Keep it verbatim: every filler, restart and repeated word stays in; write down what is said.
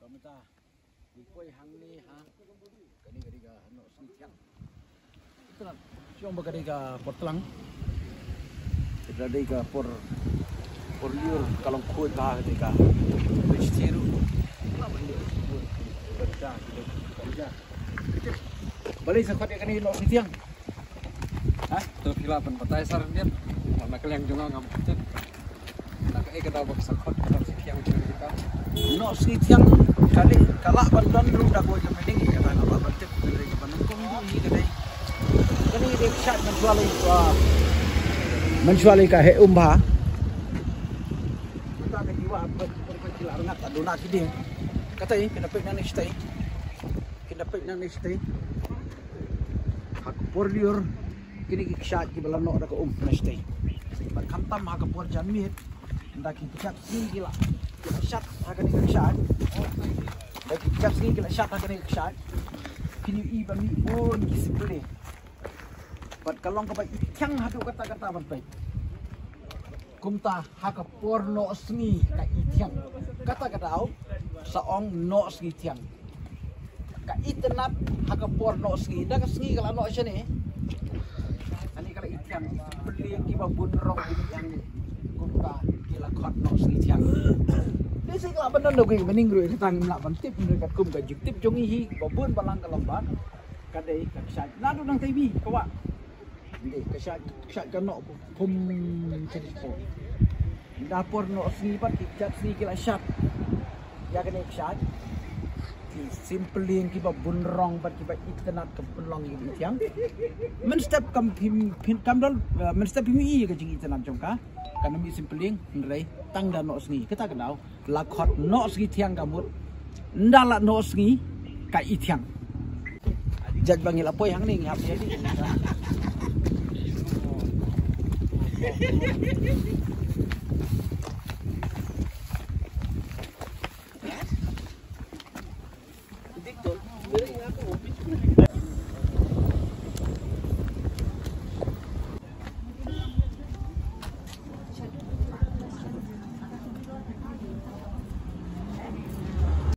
Mynta ngi poi hangne ha kane ka dei ka Nohsngi Thiang. Ita la shong ba ka dei ka por tlang. Ita la dei ka por, por lyiur, ka long khuid bha ka dei ka. Bridge thiru. Balei sa khot ïa kane Nohsngi Thiang? Ha? To phi lah ban batai sar, Indian. Na ka liang jong nga ngam tip. Na kaei kata ba ka sa khot ka Nohsngi Thiang jong kita. Nohsngi Thiang ka dei, ka lah ban don ruh da kawei ka meaning, ïa kata nga lah ban tip. Ka dei ka ban kong du hi ka dei. Kane ka dei ka shait mynshuwa lei, ah, mynshuwa lei ka heh um bha. Kata ka jiwa ba, ba, ba ki la rngat, ta duna ki ding. Kata hi, phin da peit nangne shatei. Phin da peit nangne shatei. Ha ka por lyiur, kine ki kshaid kiba la noh da ka um na shatei. Bad khamtam ha ka por janmiet, ynda ki kjat sngi ki la, ki la shat ha kane ka kshaid. Ynda ki kjat sngi ki la shat ha kane ka kshaid, phin ïohi ba mih bun ki sympyllieng. Bad ka long kaba i thiang haduh katta katta ban peit. Kumta ha ka por Nohsngi ka i thiang. Kata ka daw sa ong Nohsngi Thiang. Ka itynnad ha ka por Nohsngi. Da ka sngi ka la noh shane, ani ka la i thiang. Pynlong kiba bun rong ki i thiang. Kumta ki la khot Nohsngi Thiang. Dei sa ka la ban don da kawei ka meaning ruh, kata ngim lah ban tip, ruh katkum ka jingtip jong ngi hi, ba bun balang ka long ba ka dei ka kshaid. Naduh nangtei bi ka wah. Dei ka kshaid, ka kshaid ka noh pum chini ko. Da por Nohsngi bad ki kjat sngi ki la shat ïa kane ka kshaid. Ki sympyllieng kiba bun rong bad kiba itynnad ka pynlong ïa ka thiang. Mynstep kam phim, phim kam don, eh, mynstep phim ïohi ïa ka jingitynnad jong ka. Kam don i sympyllieng, hynrei tang da Nohsngi. Kata ka daw la khot Nohsngi Thiang ka mut. Ynda la Nohsngi ka i thiang. Jait ba ngi la poi hangne ngi hap ïa ni.